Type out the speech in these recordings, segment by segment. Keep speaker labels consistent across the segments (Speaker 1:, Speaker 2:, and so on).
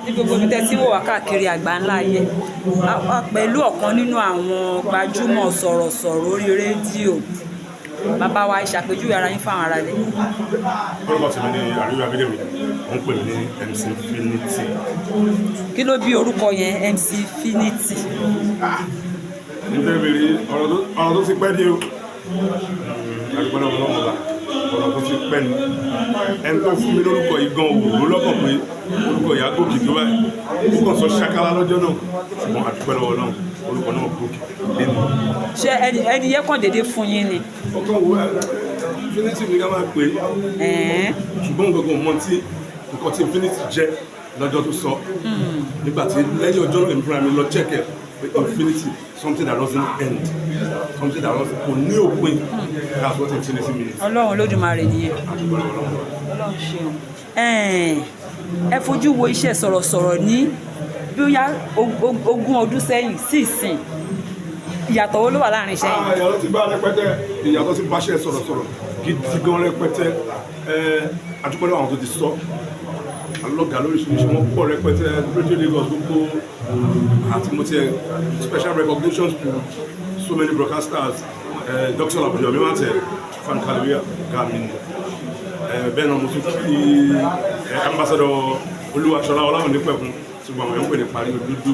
Speaker 1: Ní gbogbo ibi tẹ́ tí ń wò wá káàkiri àgbáńlá ayé, a wà pẹ̀lú ọ̀kan nínú àwọn gbajúmọ̀ sọ̀rọ̀sọ̀rọ̀ orí rédíò. Bàbá wa, ìṣàpèjúwe ara yín fáwọn ará ilé.
Speaker 2: Orúkọ tèmi ni Àríwá Abídèmí, wọ́n ń pè mí ní MC Infinity.
Speaker 1: Kí ló bí orúkọ yẹn, MC Infinity?
Speaker 2: Nítorí bèrè ọ̀rọ̀ tó ti pẹ́ ní o, àdúgbò náà lọ́wọ́ ọba, ọ̀rọ̀ tó ti pẹ́ ni. Ẹni tó fún mi lórúkọ yìí gan òwò lọ́kàn pé orúkọ yìí á gòkè tó báyìí. Ó kàn sọ ṣákálá lọ́jọ́ náà, ṣùgbọ́n àdúgbò lọ́wọ́ náà, orúkọ náà gòkè lẹ́nu.
Speaker 1: Ṣé ẹni yẹn kàn déédéé fún yín ni?
Speaker 2: Ọkàn wo Infinity ní ká máa pè é, ṣùgbọ́n gbogbo mọ tí nǹkan tí Infinity jẹ́ lọ́jọ́ tó sọ. Nígbà tí lẹ́yìn ọjọ́ náà, èmi fúnra mi lọ check ẹ̀ pé infinity, something that doesn't end, something that doesn't, kò ní òpin. That's what infinity means.
Speaker 1: Ọlọ́run Olódùmarè nìyẹn.
Speaker 2: Àdúgbò lọ́wọ́ lọ́wọ́.
Speaker 1: Ọlọ́run ṣeun. Ẹ fojú wo iṣẹ́ sọ̀rọ̀sọ̀rọ̀ ní bóyá 20 ọdún sẹ́yìn sí ìsìn, ìyàtọ̀ wo ló wà láàrin iṣẹ́ yìí?
Speaker 2: Ah, ìyàtọ̀ ti bá rẹpẹtẹ, ìyàtọ̀ ti báṣẹ́ sọ̀rọ̀sọ̀rọ̀ gidi gan rẹpẹtẹ. Àdúgbò lọ́wọ́ àwọn tó ti sọ alọ́gà lóríṣiríṣi, wọn pọ̀ rẹpẹtẹ. Radio Lagos gbogbo àti mo tiẹ̀ special recognitions to so many broadcasters, Dr. Abuja Mimate Fankalewiya Gami, bẹ́ẹ̀ náà mo tún kí Ambassador Olúwaṣọlá Ọláwọ̀nípẹ̀kun tí gbogbo àwọn èèyàn ń pè ní Parí Òdúdú.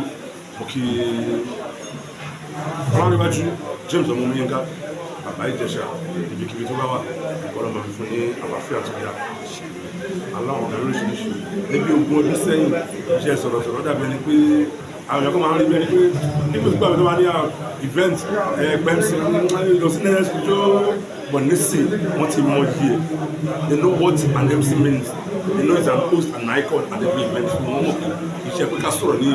Speaker 2: Mo kí Ọlọ́runníwájú James Ọmọmúyínká, Bàbá Ìjẹ̀ṣà, ibikíbi tó bá wà, ìkọlọ́ máa fi fún ní àlàáfíà tó yá. Aláwọ̀ ọ̀gá lóríṣiríṣi. Níbi 20 ọdún sẹ́yìn, iṣẹ́ sọ̀rọ̀sọ̀rọ̀ dàbí ẹni pé àwọn èèyàn kan máa ń rí bí ẹni pé nígbà tó gbàgbé tó wà ní event pmc lọ sí next tó bọ̀. Nísìn, wọ́n ti mọ yìí ẹ̀. They know what an MC means. They know it's an host and icon at every event. Wọ́n mọ̀ pé iṣẹ́ pé ká sọ̀rọ̀ ní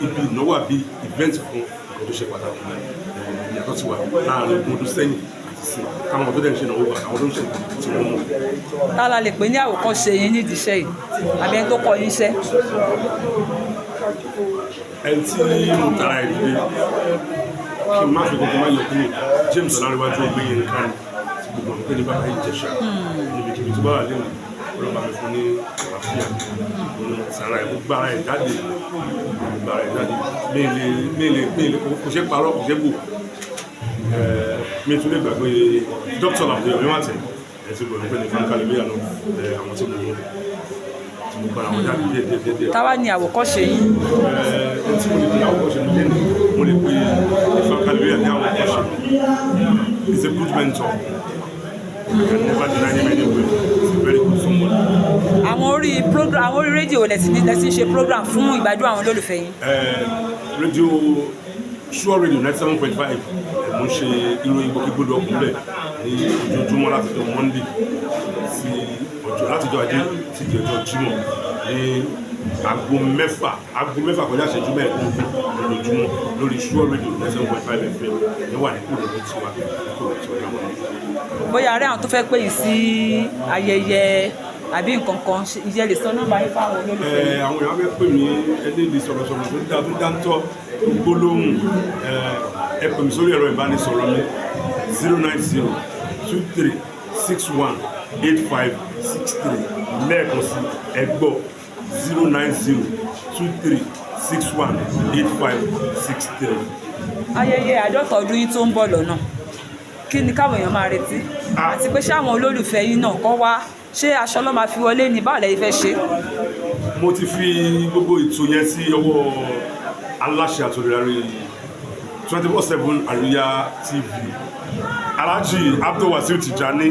Speaker 2: ibi ìnáwó àbí event fún nǹkan tó ṣe pàtàkì. Ìyàtọ̀ ti wà láàrin 20 ọdún sẹ́yìn àti sí káwọn tó dẹ̀ ń ṣe ìnáwó, àwọn tó ń ṣe tí wọ́n mọ̀.
Speaker 1: Tá la lè pè ní àwòkọ́ṣe yín nídìí iṣẹ́ yìí, àbí ẹni tó kọ́ yín iṣẹ́?
Speaker 2: Ẹni tí mo tara ẹ̀ dìde, kí n má fi kókó má yọ kúrò, James Ọlárẹ̀wájú Ọgbẹ́yẹnká ni, tí gbogbo àwọn pé ní Bàbá Ìjẹ̀ṣà. Níbikíbi tó bá wà lẹ́nu, ọlọ́ba mi fún ní àlàáfíà. Òun tara ẹ̀, gbogbo ara ẹ̀ jáde, gbogbo ara ẹ̀ jáde. Mí lè kò ṣe parọ́, kò ṣe bò. Mi tún lè gbàgbé Dr. Abdul Yomi ẹ̀ tí gbogbo pé ní Fankalewiya náà, àwọn tí mo gbára wọn jáde díẹ̀ díẹ̀ díẹ̀ díẹ̀.
Speaker 1: Táwa ní àwòkọ́ṣe yín?
Speaker 2: Ẹ tí mo lè pe àwòkọ́ṣe mi lẹ́nu, mo lè pe Fankalewiya ní àwòkọ́ṣe. He's a good mentor. I can never deny him anyway. He's a very good someone.
Speaker 1: Àwọn orí program, àwọn orí rédíò lẹ ti ń ṣe program fún ìgbádùn àwọn olólùfẹ́ yín?
Speaker 2: Rédíò Sure Radio 97.5, mo ń ṣe ìròyìn gbòkègbodò ọkùnrin ní ojoojúmọ́ láti ọjọ́ Monday sí ọjọ́, láti ọjọ́ Ajé sí di ọjọ́ Jímọ̀ ní aago 6, aago 5:45 lójoojúmọ́ lórí Sure Radio 97.5 FM ní wà ní Kòròdú tiwa, Kòròdú tiwa ní àwọn.
Speaker 1: Bóyá ará àwọn tó fẹ́ pè yín sí ayẹyẹ àbí nǹkan kan, ìjẹ́ lè sọ nọ́mbà yín fáwọn olólùfẹ́ yín?
Speaker 2: Àwọn èèyàn fẹ́ pè mí, ẹni lè sọ̀rọ̀sọ̀rọ̀ tó dá, tó dáńtọ́, tó gbólóhùn, ẹ pè mí sórí ẹ̀rọ ìbánisọ̀rọ̀ mi, 09023618563. Lẹ́ẹ̀kan sí, ẹ gbọ́, 09023618563.
Speaker 1: Ayẹyẹ àádọ́ta ọdún yín tó ń bọ̀ lọ́nà, kí ni káwọn èèyàn máa retí? Àti pé ṣé àwọn olólùfẹ́ yín náà kọ́ wá, ṣé aṣọ ló máa fi wọlé ní? Báwo lẹ́yìn fẹ́ ṣe?
Speaker 2: Mo ti fi gbogbo ètò yẹn sí ọwọ́ aláṣẹ àtòlórí 24/7 Àríyá TV, Alhaji Abdulwasiu Tijani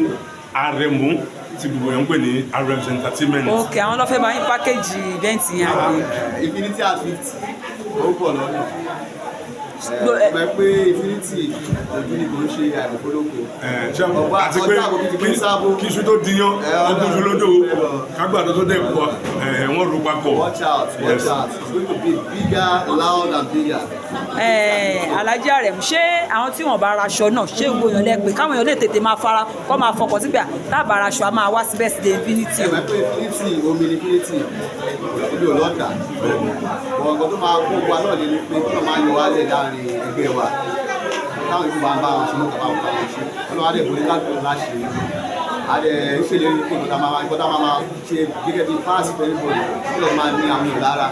Speaker 2: Aremu, tí gbogbo yẹn ń pè ní Arems Entertainment.
Speaker 1: Ok, àwọn ló fẹ́ bá yín package event yẹn, àbí?
Speaker 3: Infinity at 50 ó pọ̀ lọ́nà. Ẹ mọ̀ pé Infinity ojú ni kò ń ṣe àìmọ̀fólókò.
Speaker 2: Ṣé àti pé
Speaker 3: Ọjà àbòkí ti pín sábó.
Speaker 2: kí iṣu tó diyan, ogún iṣu lódò, kágbàdo tó dẹ̀ pọ̀, wọ́n ru papọ̀.
Speaker 3: Watch out, watch out, it's going to be bigger, loud and bigger.
Speaker 1: Alhaji Aremu, ṣé àwọn tí wọ́n bá raṣọ náà, ṣé gbogbo èèyàn lẹ pé káwọn èèyàn lè tètè máa fara kọ́ máa fọkàn síbẹ̀ tábà raṣọ, a máa wá síbẹ̀ sí Infinity
Speaker 3: Ẹ
Speaker 1: o?
Speaker 3: mọ̀ pé Infinity, omi ni Infinity, omi ò lọ́dà bọ̀. Nǹkan tó máa kó wa náà lé ní pé kí wọ́n máa yọ wálẹ̀ láàrin ẹgbẹ́ wa, táwọn ìlú bá ń bá wọn ṣe, mọ́tò bá wọn bá wọn ṣe, ọlọ́wọ́ adé ìbòlí kálukú láṣẹ. A dẹ̀ ń ṣèlérí pé nǹkan tá a máa ṣe gẹ́gẹ́ bí pass for everybody kí lọ́ọ́ máa ní àwọn èèyàn lára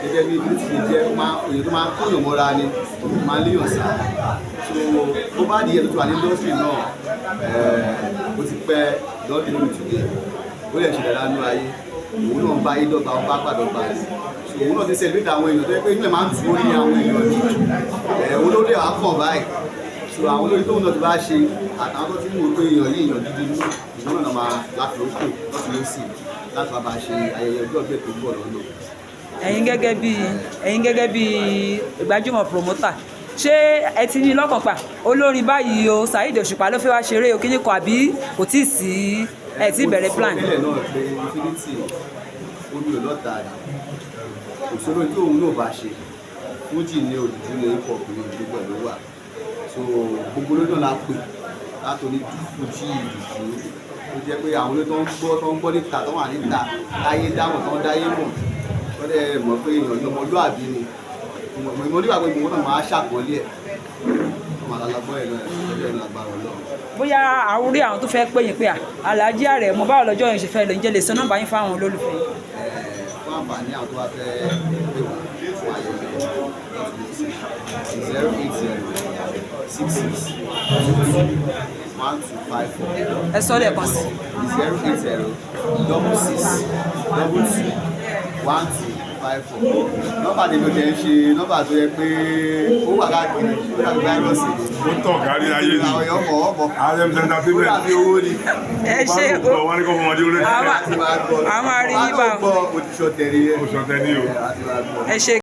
Speaker 3: gẹ́gẹ́ bí ibi tí ṣe jẹ́ èyí tó máa ń kóyàn mọ́ra ni, tó máa ń léyàn sá. So tó bá di tó ti wà ní industry náà, ó ti pẹ́ lọ́dún lórí today, ó lè ṣe dáadáa nínú ayé. Òun náà ń bá ayé dọ́gba, ó bá gbàdọ́gba ni. So òun náà ti celebrate àwọn èèyàn tó yẹ pé inú ẹ̀ máa ń tù ó ní àwọn èèyàn ni ẹ̀ òun ló dé wàá kàn báyìí. So àwọn olórí tóun náà ti bá ṣe àtàwọn tó ti ń wò pé èèyàn yìí, èèyàn gidi ní ìgbọ́n náà, máa láti ó kò lọ́tún lọ́sì láti wá bá ṣe ayẹyẹ ọjọ́ ìbí ẹ̀ tó ń bọ̀ lọ́nà.
Speaker 1: Ẹ̀yin gẹ́gẹ́ bí gbajúmọ̀ promoter, ṣé ẹ ti ní lọ́kàn pa olórin báyìí o, Saheed Òṣùpá ló fẹ́ wá ṣeré o, kíní kan, àbí kò tí ì sí, ẹ tí ì bẹ̀rẹ̀ plan?
Speaker 3: Mo ti sọ tẹ́lẹ̀ náà pé Infinity omi ò lọ́ta rẹ̀, kò sólórí tí òun náà bá ṣe. Fújì ní, òdùdú ní, hip hop ní, gbogbo ẹ̀ ló wà. So gbogbo olórí náà la pè látòní fújì, ìdùdú, tó jẹ́ pé àwọn olórí tó ń gbọ́ níta, tó wà níta táyé dáhùn, tó ń dáyé mọ̀, tó dẹ̀ mọ̀ pé èèyàn ní ọmọlúàbí ni. Mo nígbà pé gbogbo náà máa ṣàpọ́nlé ẹ̀, wọ́n máa lágbọ́ ẹ̀ náà ẹ̀ lágbára Ọlọ́run.
Speaker 1: Bóyá àwọn orí àwọn tó fẹ́ pè yín pé à Alhaji Aremu, báwo lọ́jọ́ yẹn ṣe fẹ́ lọ, ǹjẹ́ lè sọ nọ́mbà yín fáwọn olólùfẹ́ yín?
Speaker 3: Fún àǹfààní àwọn tó bá fẹ́ pè wá fún ayẹyẹ, 08066221254.
Speaker 1: Ẹ sọ lẹ́ẹ̀kan sí.
Speaker 3: 08066221254. Nọ́mbà tèmi ò tẹ̀ ń ṣe nọ́mbà tó yẹ pé ó wà káàkiri, ó dàbí fáírọ́ọ̀sì ni.
Speaker 2: Ó tàn kárí ayé ni.
Speaker 3: Àwọn èèyàn mọ̀ ọ́ mọ̀.
Speaker 2: RM
Speaker 3: Ó
Speaker 2: Entertainment.
Speaker 3: dàbí owó ni.
Speaker 1: Ẹ ṣe.
Speaker 2: Bá wọn ní kó fọmọdé olórí.
Speaker 1: Àwọn máa rí yín bá.
Speaker 3: Wọ́n á gbọ́ òtítọ́ tẹ̀lé yẹn.
Speaker 2: Oṣù ọ̀tẹ̀ ni o.
Speaker 3: Àti máa gbọ́.
Speaker 1: Ẹ ṣe.